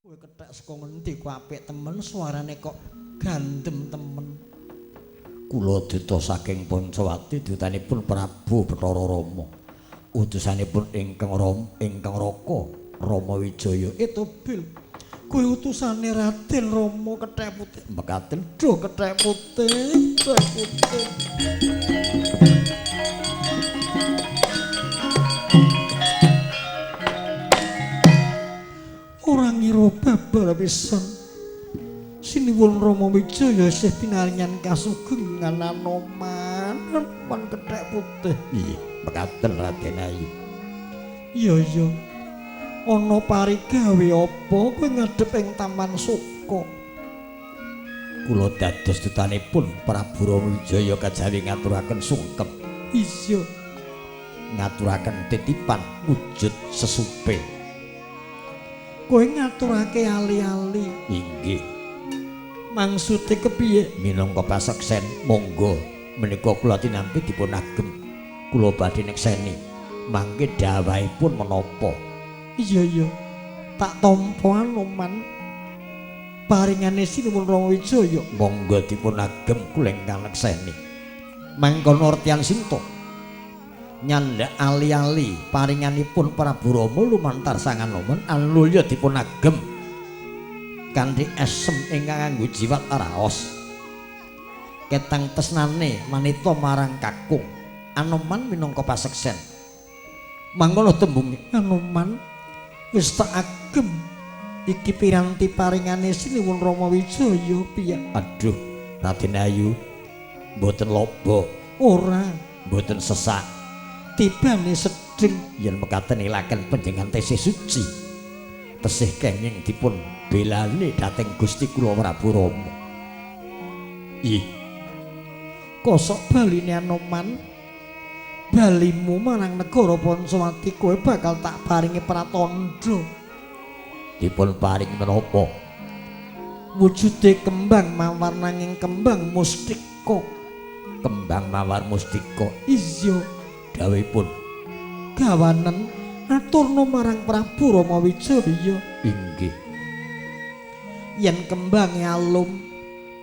Kowe kethek saka ngendi kok apik temen suarane kok gandem temen. Kula duta saking Pancawati dutanipun Prabu Bathara Rama. Utusanipun ingkang Rama ingkang Raka Rama Wijaya. Itu bil. Kowe utusane Raden Rama kethek putih. Mekaten duh kethek putih, kethek putih. Ora ngira babar pisan. Sinuwun Rama Wijaya isih pinaringan kasugengan Anoman, Anoman kethek putih. Iya, mekaten Raden Ayu. Iya iya. Ana parigawe apa kowe ngadhep ing Taman Suka? Kula dados dutanipun Prabu Rama Wijaya kajawi ngaturaken sungkem. Iya. Ngaturaken titipan wujud sesupe. Kowe ngaturake ali-ali. Inggih. Maksude kepiye? Minangka paseksen monggo menika kula tinampi dipun agem. Kula badhe nekseni mangke dawahipun menapa? Iya iya. Tak tampa Anoman. Paringane Sinuwun Rama Wijaya monggo dipun agem kula ingkang nekseni. Mangkono Rtian Sinta nyandhak ali-ali paringanipun Prabu Rama lumantar Sang Anoman anulya dipun agem kanthi esem ingkang nganggo jiwat raos. Ketang tresnane manita marang kakung Anoman minangka paseksen. Mangkono tembunge Anoman wis tak agem iki piranti paringane Sinuwun Rama Wijaya piye? Aduh Raden Ayu mboten loba ora, mboten sesak. Tibane sedeng yen mekaten ilaken panjenengan tesih suci tesih kenging dipun belani dhateng Gusti kula Prabu Rama. Ih kosok baline Anoman, balimu marang negara Pancawati kowe bakal tak paringi pratandha. Dipun paringi menapa? Wujude kembang mawar nanging kembang mustika. Kembang mawar mustika. Iya. Dawuhipun gawanen aturna marang Prabu Rama Wijaya. Inggih. Yen kembange alum,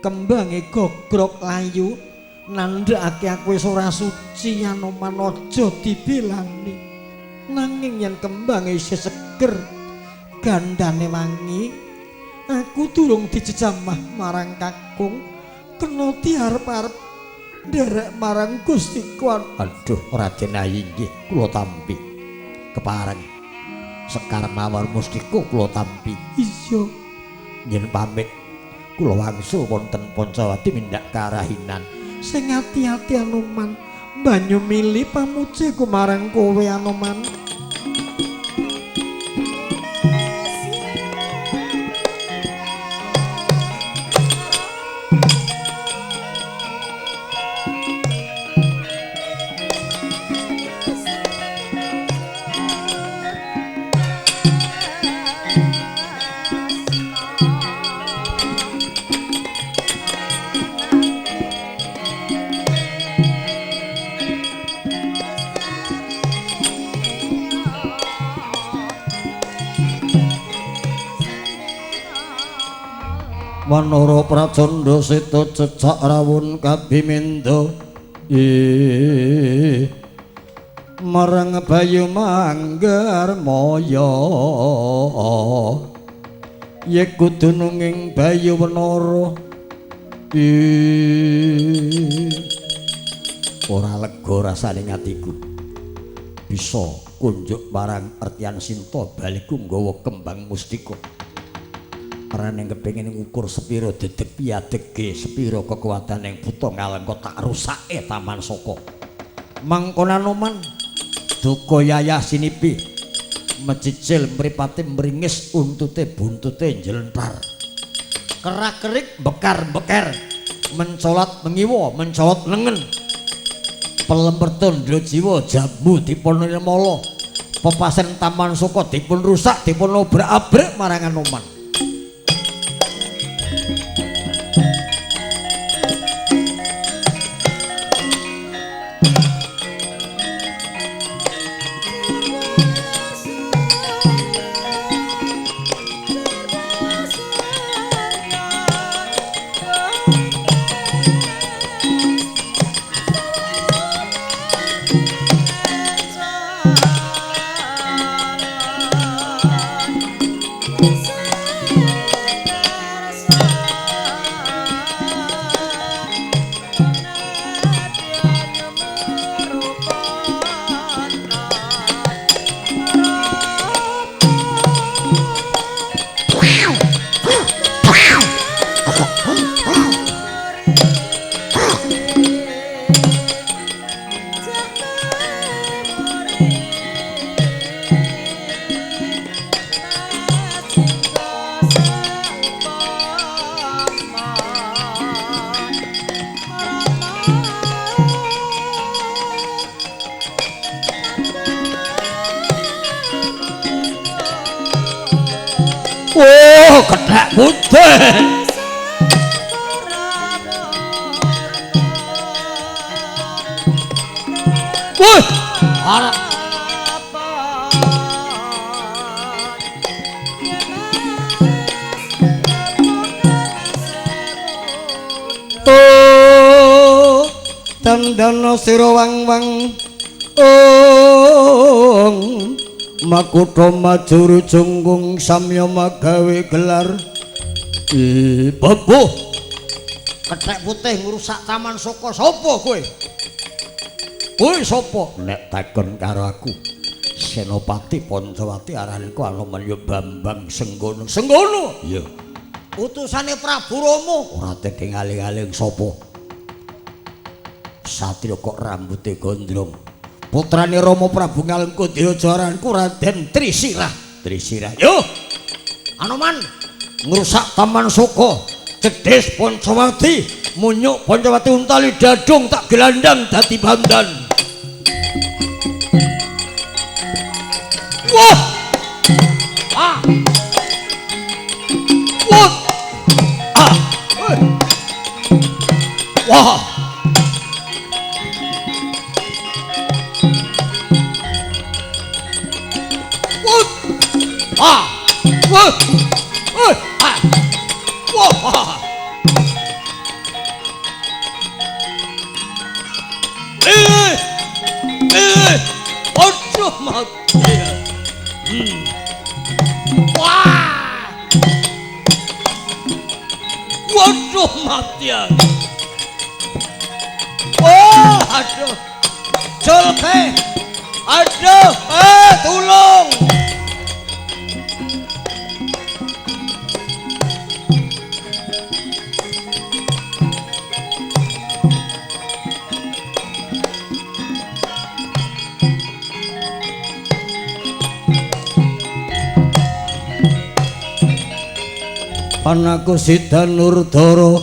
kembange gogrok layu, nandhakake aku wis ora suci Anoman aja dibelani. Nanging yen kembange isih seger, gandane wangi, aku durung dijejamah marang kakung, kena diarep-arep nderek marang Gusti Kuan. Aduh Raden Ayu inggih kula tampi. Kepareng sekar mawar mustika kula tampi. Iya. Yen pamit kula wangsul wonten Pancawati mindak karahinan. Sing ati-ati Anoman, banyu mili pamuji ku marang kowe Anoman. Wanara pracandha seta cecak rawun kabimindha marang Bayu Manggar Maya ye kudu nunging Bayu Wenara. Ora lega rasane atiku bisa kunjuk marang Ertian Sinta baliku nggawa kembang mustika. Rene kepengin ngukur sepira dedeg piadege sepira kekuatan ing buta ngalengka tak rusake Taman Saka. Mangkon Anoman duka yayah sinipi mecicil mripate mringis untute buntute njlentar. Kerak-kerik bekar-beker mencolot mengiwa mencolot lengen. Pelemper tandha jiwa jambu dipun nirmala. Pepasen Taman Saka dipun rusak dipun obrak-abrik marang Anoman. Oh, kethek putih. Wih, arep. Oh, dandana sira wang-wang. Oh, makutha majuru jungkung samya magawe gelar. Babuh. Kethek putih ngrusak Taman Soka. Sapa kowe? Kowe sapa? Nek takon karo aku, Senopati Pancawati aranku Anoman ya Bambang Senggono. Senggono? Iya. Utusane Prabu Rama. Ora tedheng aling-aling sapa? Satria kok rambute gondrong. Putrane Rama Prabu Ngalengka Diraja aranku Raden Trisirah. Trisirah. Yo. Anoman ngrusak Taman Soka, cedhis Pancawati, munyuk Pancawati untali dadung tak gelandang dadi bandan. Wah. Ah. Wah. Ah. Wah. Ah! Wah! Wah! Ah! Wah! Eh! Eh! Aduh mati. Wah! Waduh mati. Oh, aduh. Jolke. Aduh, tolong. Anakku Sidanurdara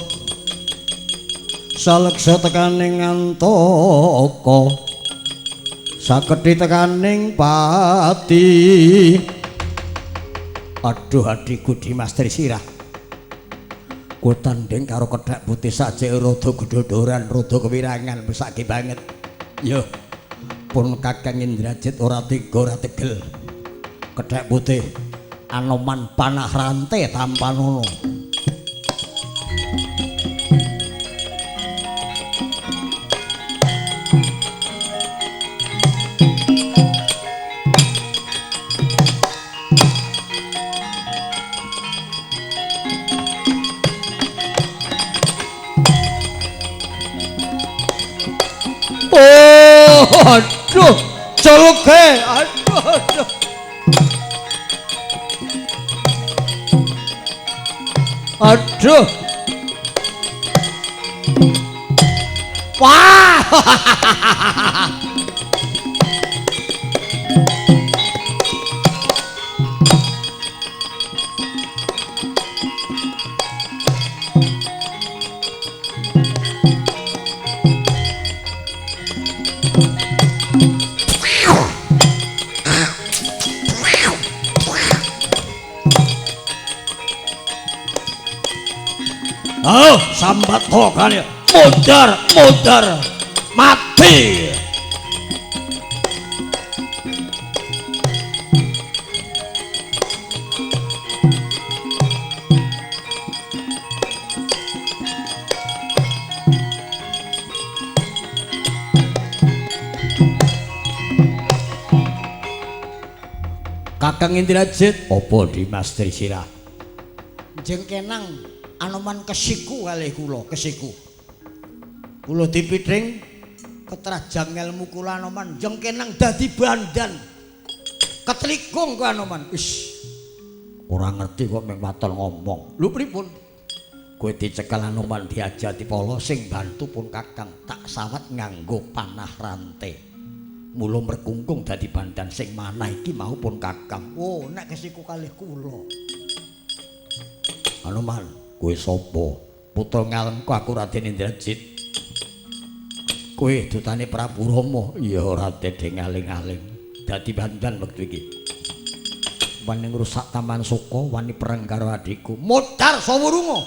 saleksa tekaning Antaka sakedhi tekaning pati. Aduh adhiku Dimas Trisirah, ku tanding karo kethek putih sajake rada gedodoran rada kewirangan mesake banget. Yo pun Kakang Indrajit ora tega ora tegel. Kethek putih Anoman panah rante tampanono. Oh, aduh, coloke, aduh, aduh. Aduh. Wah. Oh, sambat kali mudar, mudar, mati. Kakang Indrajit. Apa Dimas Trisirah? Jengkenang Anoman kesiku kalih kula, kesiku. Kula dipithing ketrajang ilmu kula Anoman jengkenang dadi bandan. Ketlikung ku Anoman. Wis ora ngerti kok mung waton ngomong. Lho pripun? Kowe dicekel Anoman diajati pala sing bantu pun Kakang tak sawat nganggo panah rantai. Mula merkungkung dadi bandan sing manah iki mau pun Kakang. Oh, nek kesiku kalih kula. Anoman, kowe sapa? Putra Ngalengka aku Raden Indrajit. Kowe dutane Prabu Rama. Iya Raden ngaling-aling. Dadi bandan wektu iki. Wani ngrusak Taman Suka, wani perang karo adhiku. Modar sawurunga.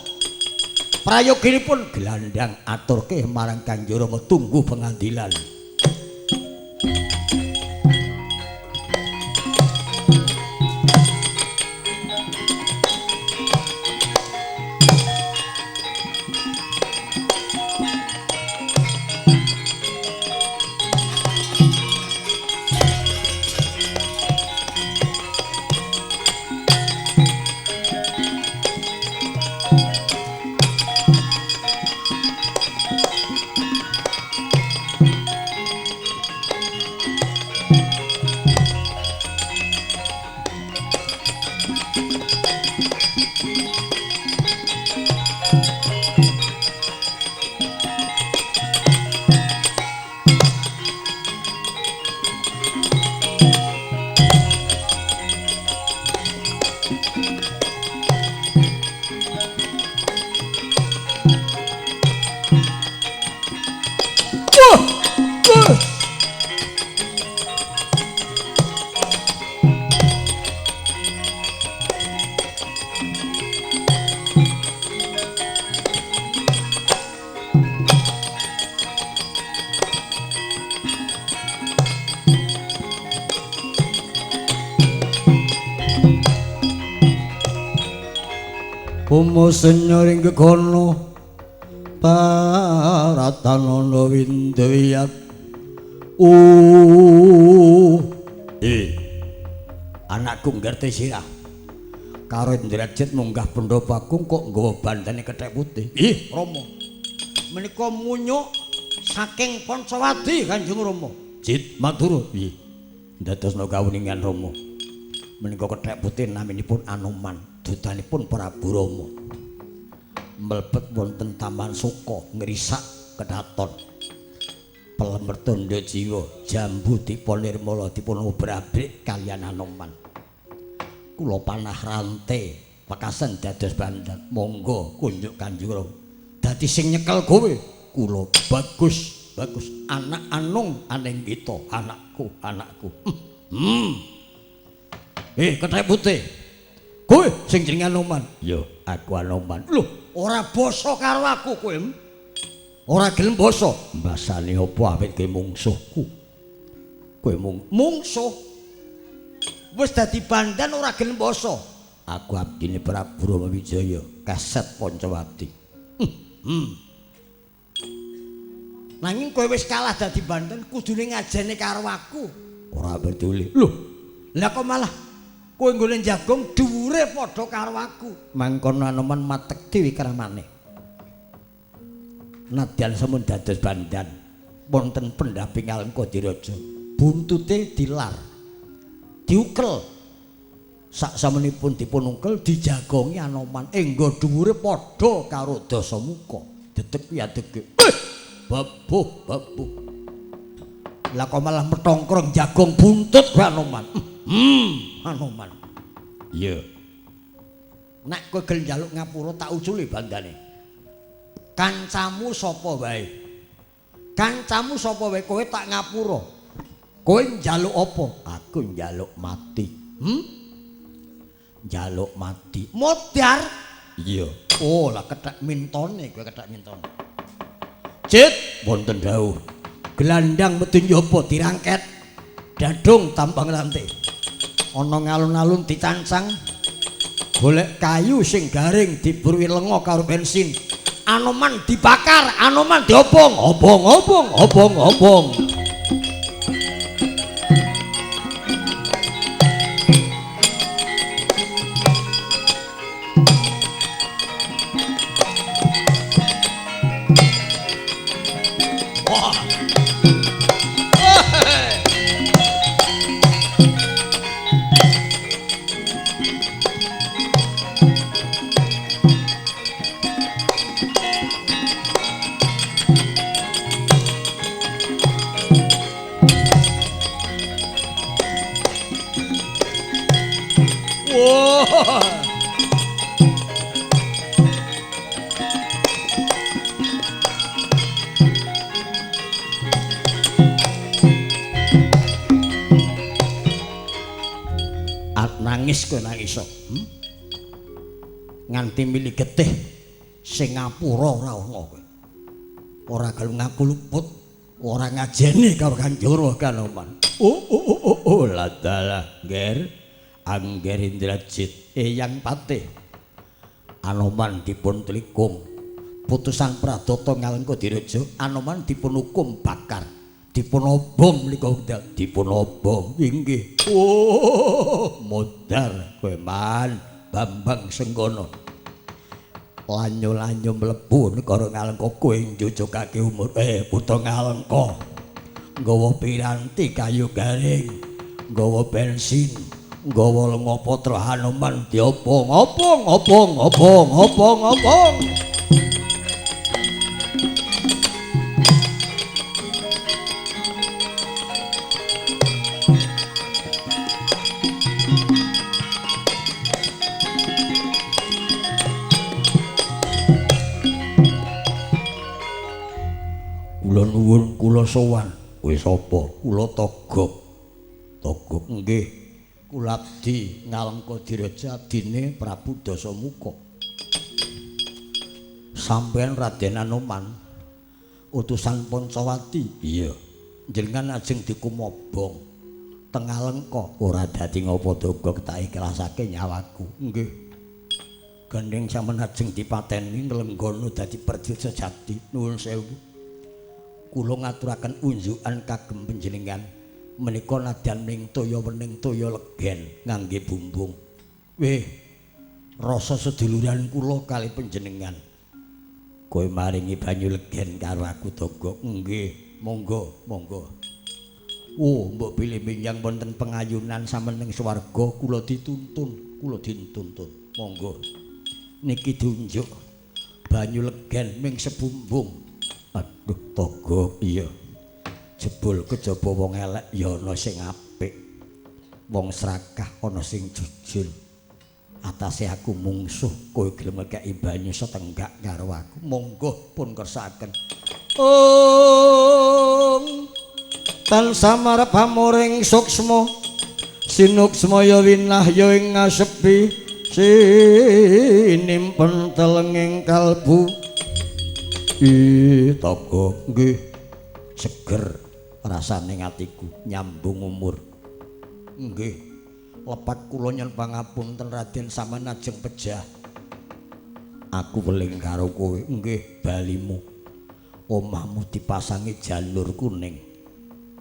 Prayoginipun gelandang aturke marang Kanjeng Rama tunggu pengadilan. Umo senyoring gegono Paratanana windwiyat. Anakku ngerti sirah karo Indrajit munggah Pandhawa Agung kok nggawa bandane kethek putih. Ih, Rama. Menika munyuk saking Pancawadi Kanjeng Rama. Jit matur. Nggih. Ndadosna kawuningan Rama. Menika kethek putih naminipun Anoman, dutanipun Prabu Rama. Mlebet wonten Taman Suka ngrisak kedaton. Pelemer tandha jiwa jambu dipun nirmala dipun obrabrik kaliyan Anoman. Kula panah rante pekasen dados bandan. Monggo kunjuk Kanjeng Rama. Dadi sing nyekel kowe kula bagus bagus anak anung aning kita anakku anakku. Kethek putih. Kowe sing jenenge Anoman. Ya, aku Anoman. Lho, ora basa karo aku kowe. Ora gelem basa. Mbasane apa awit kowe mungsuhku? Kowe mungsuh. Wis dadi bandan ora gelem basa. Aku abdine Prabu Rama Wijaya, kaset Pancawati. Nanging kowe wis kalah dadi bandan, kudune ngajene karo aku. Ora peduli. Lho, lah kok malah kowe nggone jagung dhuwure padha karo aku. Mangkono Anoman matek dewi kramane. Nadyan sampun dados bandan wonten pendhaping Alengka Diraja. Buntute dilar. Diukel. Sak samenipun dipun ungkel dijagongi Anoman enggo dhuwure padha karo Dasamuka. Dedeg piadege. Babuh babuh. Lah kok malah metongkrong jagong buntut kowe Anoman. Anoman. Iya. Nek kowe gelem njaluk ngapura tak uculi bandane. Kancamu sapa wae? Kancamu sapa wae kowe tak ngapura. Kowe njaluk apa? Aku njaluk mati. Njaluk mati. Modar? Iya. Oh, lah kethek mintone kowe kethek mintone. Cit, wonten dawuh. Gelandang metu njaba dirangket. Dadung tampang rantai. Ana ngalun-alun dicancang. Golek kayu sing garing dibruwi lenga karo bensin. Anoman dibakar, Anoman diobong, obong obong obong obong. Nangis kowe nangis. Nganti mili getih sing ngapura ora ana kowe. Ora gelem ngaku luput, ora ngajeni karo Kanjeng Hanoman. Oh oh oh oh, oh ladalah nger Angger Indrajit Eyang Patih. Anoman dipun telikung. Putusan Pradata Ngalengka Diraja, Anoman dipun hukum bakar, dipun obong menika wekdal, dipun obong inggih. Oh, modar kowe man Bambang Senggono. Lanyo-lanyo mlebu negara Ngalengka kowe njujugake umur putra Ngalengka. Nggawa piranti kayu garing, nggawa bensin, nggawa lenga putra Hanoman diobong, obong, obong, obong, obong, obong. Kula nuwun kula sowan. Kowe sapa? Kula Togog. Togog nggih. Kula abdi Ngalengka Diraja abdine Prabu Dasamuka. Sampeyan Raden Anoman utusan Pancawati. Iya. Jenengan ajeng dikumobong teng Ngalengka. Ora dadi ngapa Togog, tak ikhlasake nyawaku. Nggih. Gandeng sampeyan ajeng dipateni nglenggono dadi prajurit sejati. Nuwun sewu. Kula ngaturaken unjukan kagem panjenengan menika nadyan ning toya wening toya legen ngangge bumbung. Weh, rasa seduluran kula kali panjenengan. Kowe maringi banyu legen karo aku Togog. Nggih, monggo, monggo. Oh, mbok bilih minjang wonten pengayunan sampeyan ning swarga kula dituntun, kula dituntun. Monggo. Niki diunjuk banyu legen ming sebumbung. Aduh Togog, iya. Jebul kejaba wong elek ya ana sing apik. Wong srakah ana sing jujur. Atase aku mungsuh, kowe gelem ngekeki banyu setenggak karo aku. Monggo pun kersakaken. Om tansah marep pamuring suksma sinuksma ya winahya ing ngasepi sinimpen telenging kalbu. Ih, Togog nggih. Seger rasane atiku nyambung umur. Nggih. Lepat kula nyen pangapunten Raden sampeyan ajeng pejah. Aku weling karo kowe. Nggih, balimu. Omahmu dipasangi janur kuning.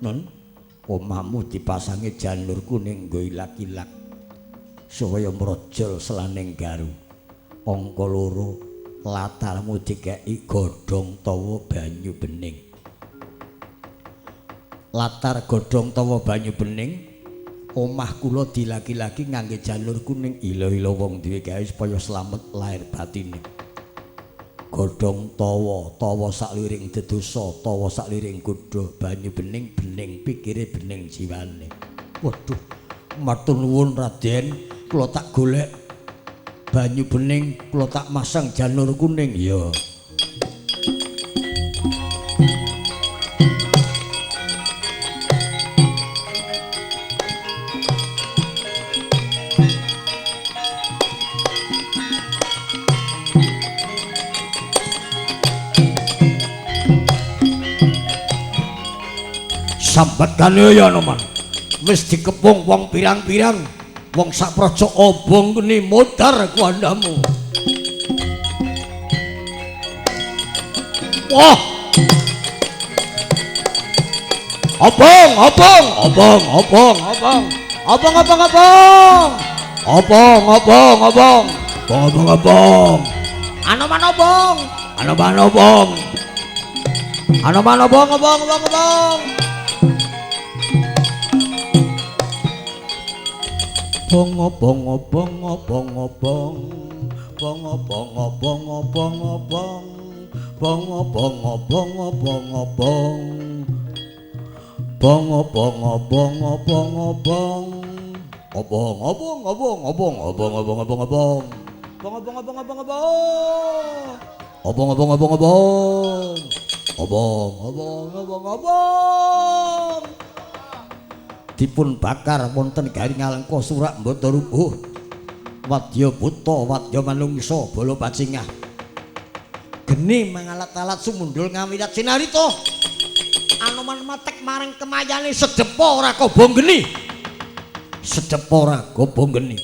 Nun, omahmu dipasangi janur kuning nggo ilak-ilak. Supaya mrojol selaning garu. Angka 2. Latarmu dikeki godhong tawa banyu bening. Latar godhong tawa banyu bening, omah kula dilaki-laki ngangge janur kuning. Ila-ila wong duwe gawe supaya slamet lahir batine. Godhong tawa, tawa sakliring dedosa, tawa sakliring godha, banyu bening, bening pikire, bening jiwane. Waduh, matur nuwun Raden, kula tak golek banyu bening, kula tak masang janur kuning. Iya. Sambat kane ya Noman. Wis dikepung wong pirang-pirang. Wong sak praja obong geni modar kuandamu. Wah. Obong, obong, obong, obong, obong. Obong, obong, obong. Obong, obong, obong. Obong, obong. Anoman obong. Anoman obong. Anoman obong, obong, obong, obong. Bong obong obong obong obong. Bong obong obong obong obong. Bong obong obong obong obong. Bong obong obong obong obong. Obong obong obong obong obong obong obong obong. Bong obong obong obong obong. Obong obong obong obong. Obong obong obong obong. Dipun bakar wonten garing Alengka surak mbata rubuh. Wadya buta, wadya manungsa, bala pacingah. Geni mangalat-alat sumundul ngawirat sinarita. Anoman matek marang kemayane sedepa ora kobong geni. Sedepa ora kobong geni.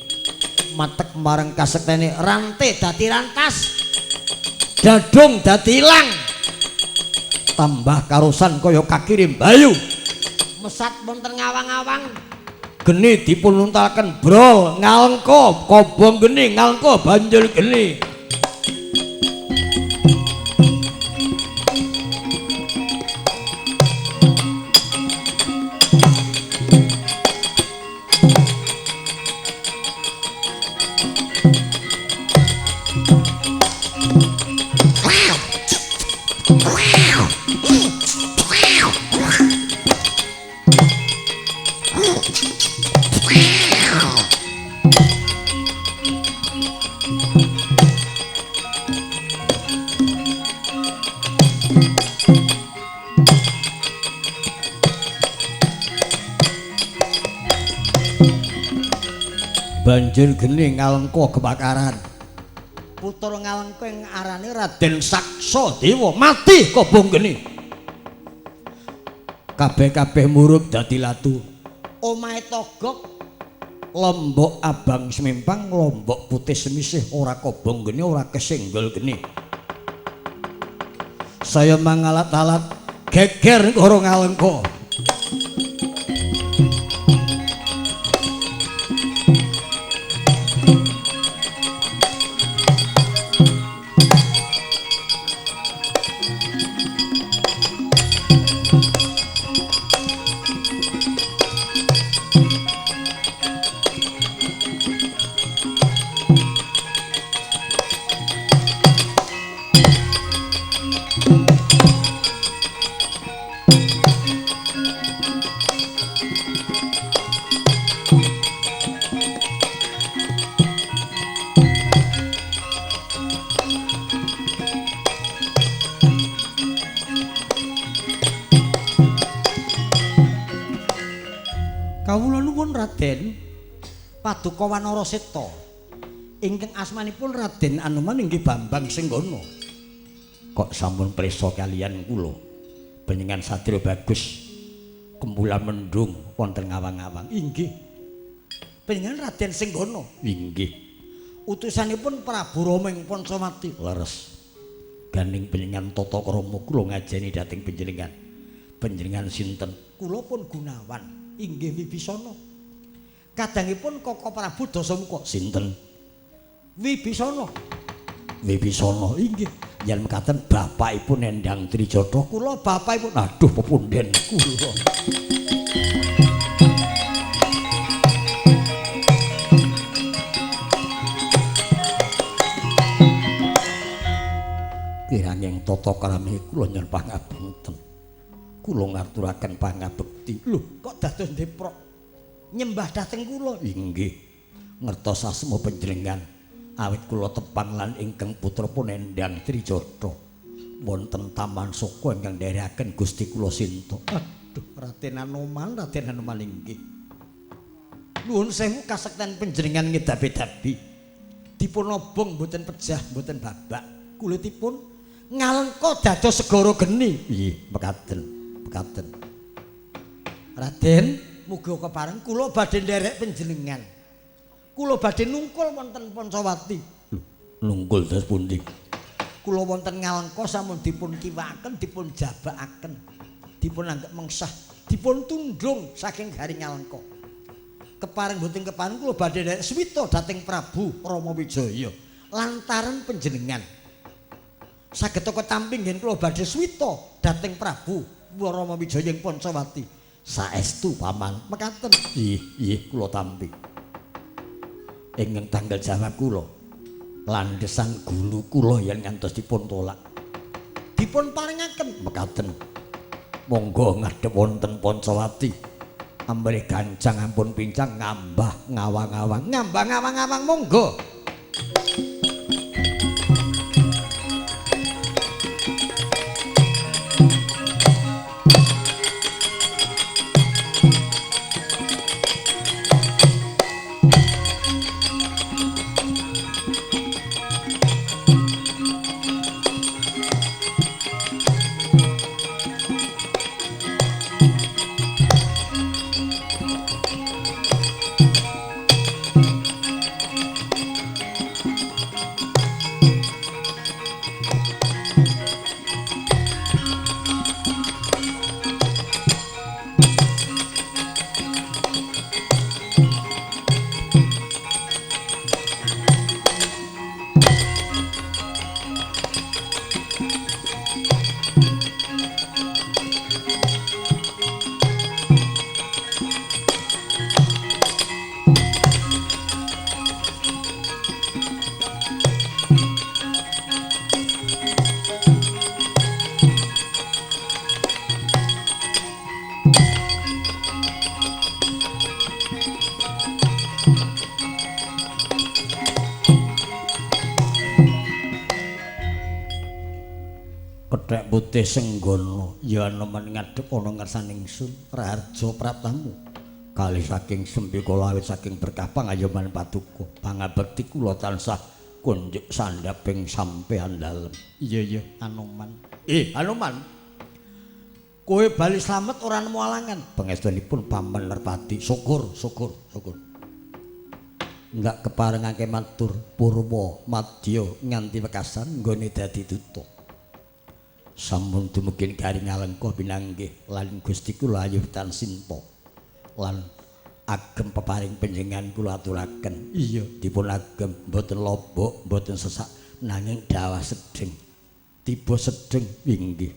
Matek marang kasektene rante dadi rantas. Dadung dadi ilang. Tambah karosan kaya kakirim bayu. Mesat wonten ngawang-awang. Geni dipununtalaken brol ngalengka kobong geni ngalengka banjur geni. Banjur geni ngalengka kebakaran. Putra ngalengka ing arane Raden Saksa Dewa mati kobong geni. Kabeh-kabeh murup dadi latu. Omahe togok lombok abang semempang, lombok putih semisih ora kobong geni, ora kesenggol geni. Saya mangalat-alat geger karo ngalengka. Kawula nuwun Raden Paduka Wanara Seta ingkang asmanipun Raden Anoman inggih Bambang Senggana. Kok sampun prisa kaliyan kula panjenengan satria bagus kembulan mendung wonten ngawang-awang. Inggih. Panjenengan Raden Senggana. Inggih. Utusanipun Prabu Rama ing Pancawati. Leres. Gandeng panjenengan tata krama kula ngajeni dhateng panjenengan. Panjenengan sinten? Kula pun Gunawan. Inggih Wibisana. Kadangipun Koko Prabu Dasamuka. Sinten? Wibisana. Wibisana inggih. Yen mekaten bapakipun Endang Trijatha. Kula bapakipun. Aduh pepunden kula. Kiranging tata krami kula nyuwun pangapunten. Kula ngaturaken pangabekti. Lho, kok dados ndeprok nyembah dhateng kula? Inggih. Ngertos asma panjenengan. Awit kula tepang lan ingkang putra pun Endang Trijatha wonten Taman Saka ingkang nderekaken Gusti kula Sinta. Aduh, Raden Anoman, Raden Anoman inggih. Nuwun sewu kasekten panjenengan ngedabi-dabi. Dipun obong mboten pejah, mboten babak. Kulitipun ngalengka dados segara geni. Nggih, mekaten. Mekaten. Raden, muga kepareng kula badhe nderek panjenengan. Kula badhe nungkul wonten Pancawati. Lho, nungkul terus pundi? Kula wonten ngalengka sampun dipun kiwakaken, dipun jabakaken, dipun anggep mengsah, dipun tundhung saking garing ngalengka. Kepareng mboten kepareng kula badhe nderek swita dhateng Prabu Rama Wijaya lantaran panjenengan. Saged ketampi ngen kula badhe swita dhateng Prabu Rama Wijaya ing Pancawati. Saestu paman. Mekaten. Nggih, nggih kula tampi. Ingkang tanggal jawab kula. Landhesan gulu kula yen ngantos dipun tolak. Dipun paringaken. Mekaten. Monggo ngadhep wonten Pancawati. Amrih gancang ampun pincang ngambah ngawang-awang. Ngambah ngawang-awang monggo. Kethek putih senggono ya Anoman ngadhep ana ngarsane ingsun Raharja Praptamu. Kalih saking sembika lawit saking berkah pangayoman paduka. Pangabekti kula tansah kunjuk sandhaping sampeyan dalem. Iya iya Anoman. Anoman. Kowe bali slamet ora nemu alangan. Pangestunipun Paman Nerpati. Syukur, syukur, syukur. Ndak keparengake matur purwa madya nganti wekasan nggone dadi duta. Sampun dumugi garing Alengka pinanggih lan Gusti kula ayu tan sinta lan agem peparing panjenengan kula aturaken. Iya, dipun agem mboten lobok, mboten sesak nanging dawah sedeng. Tiba sedeng inggih.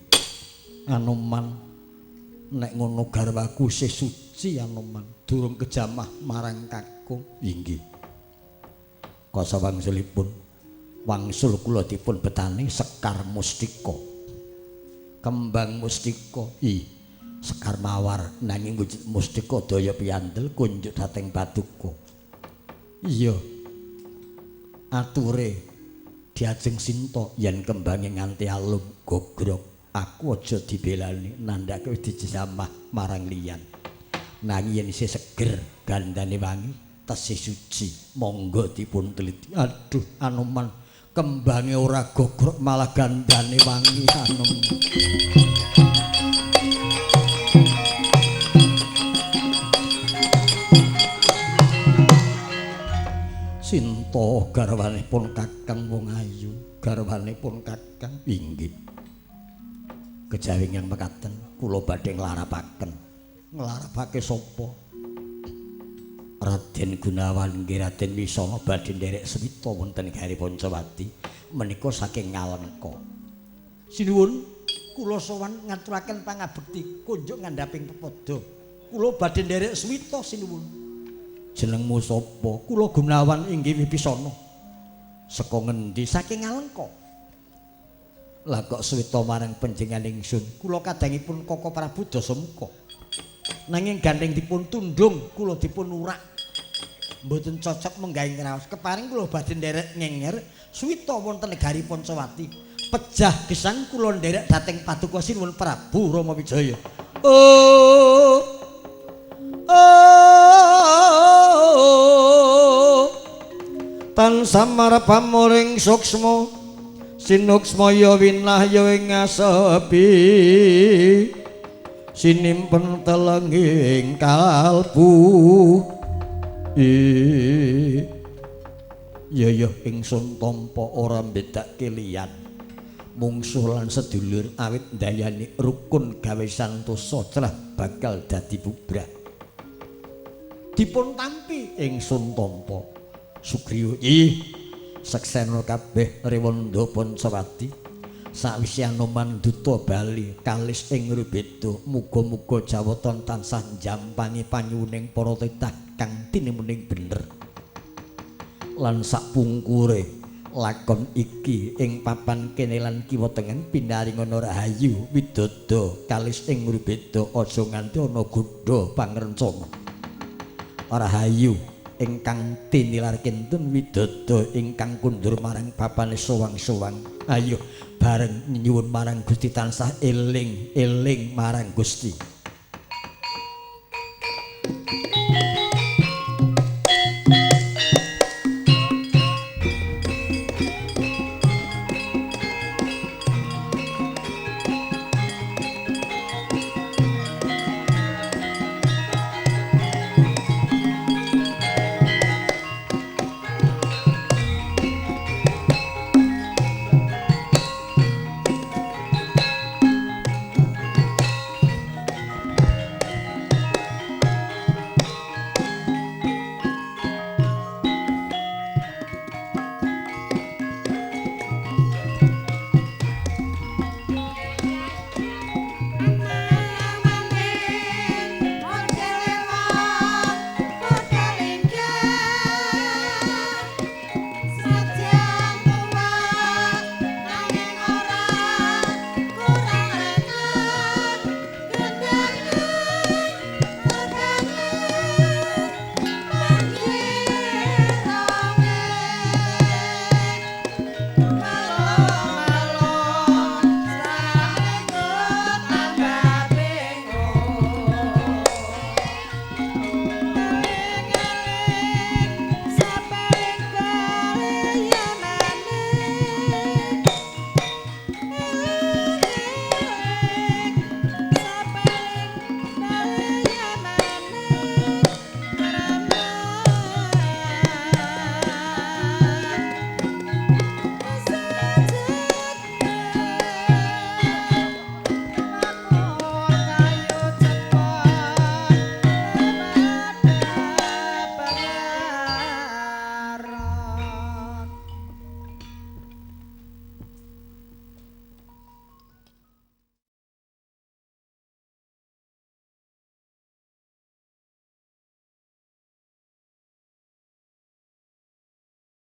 Anoman nek ngono garwaku isih suci Anoman, durung kejamah marang kakung. Inggih. Kasa wangsulipun wangsul kula dipun betani sekar mustika. Kembang mustika i sekar mawar nanging wujud mustika daya piyandel kunjuk dhateng paduka. Iya. Ature diajeng Sinta yen kembange nganti alum gogrok aku aja dibelani nandhake wis dijamah marang liyan. Nanging yen isih seger gandane wangi tesih suci monggo dipun teliti. Aduh Anoman kembange ora gogrok malah gandane wangi Anoman. Sinta garwanipun kakang wong ayu, garwanipun kakang inggih. Kejawi ingkang mekaten kula badhe nglarapaken. Nglarapake sapa? Raden Gunawan nggih Raden Wisana badhe nderek swita wonten Gari Pancawati menika saking Ngalengka. Sinuwun kula sowan ngaturaken pangabekti kunjuk ngandhaping pepadha. Kula badhe nderek swita sinuwun. Jenengmu sapa? Kula Gunawan inggih Wibisana. Saka ngendi? Saking Ngalengka. Lah kok swita marang panjenengan ingsun? Kula kadangipun Koko Prabu Dasamuka. Nanging gandeng dipun tundhung, kula dipun urak. Mboten cocok menggawe ngraos. Keparing kula badhe nderek ngenger swita wonten negari Pancawati. Pejah gesang kula nderek dhateng paduka Sinuwun Prabu Rama Wijaya. Oh. Oh. Tansah marpamuring suksma sinuksma ya winahya ing asepi sinimpen telenging kalbu. Ya ya ingsun tampa ora mbedake liyan mungsuh lan sedulur awit ndayani rukun gawe santosa crah bakal dadi bubrah. Dipun tampi ingsun tampa sugriwa. Ih seksena kabeh rewanda Pancawati sawise Anoman duta bali kalis ing rubeda muga-muga jawata tansah njampangi panyuwuning para titah kang tinemuning bener lan sakpungkure lakon iki ing papan kene lan kiwa tengen pinaringana rahayu widodo kalis ing rubeda aja nganti ana godha pangrencana. Rahayu ingkang tinilar kintun widodo ingkang kundur marang papane sowang-sowang. Ayo bareng nyuwun marang Gusti tansah eling-eling marang Gusti.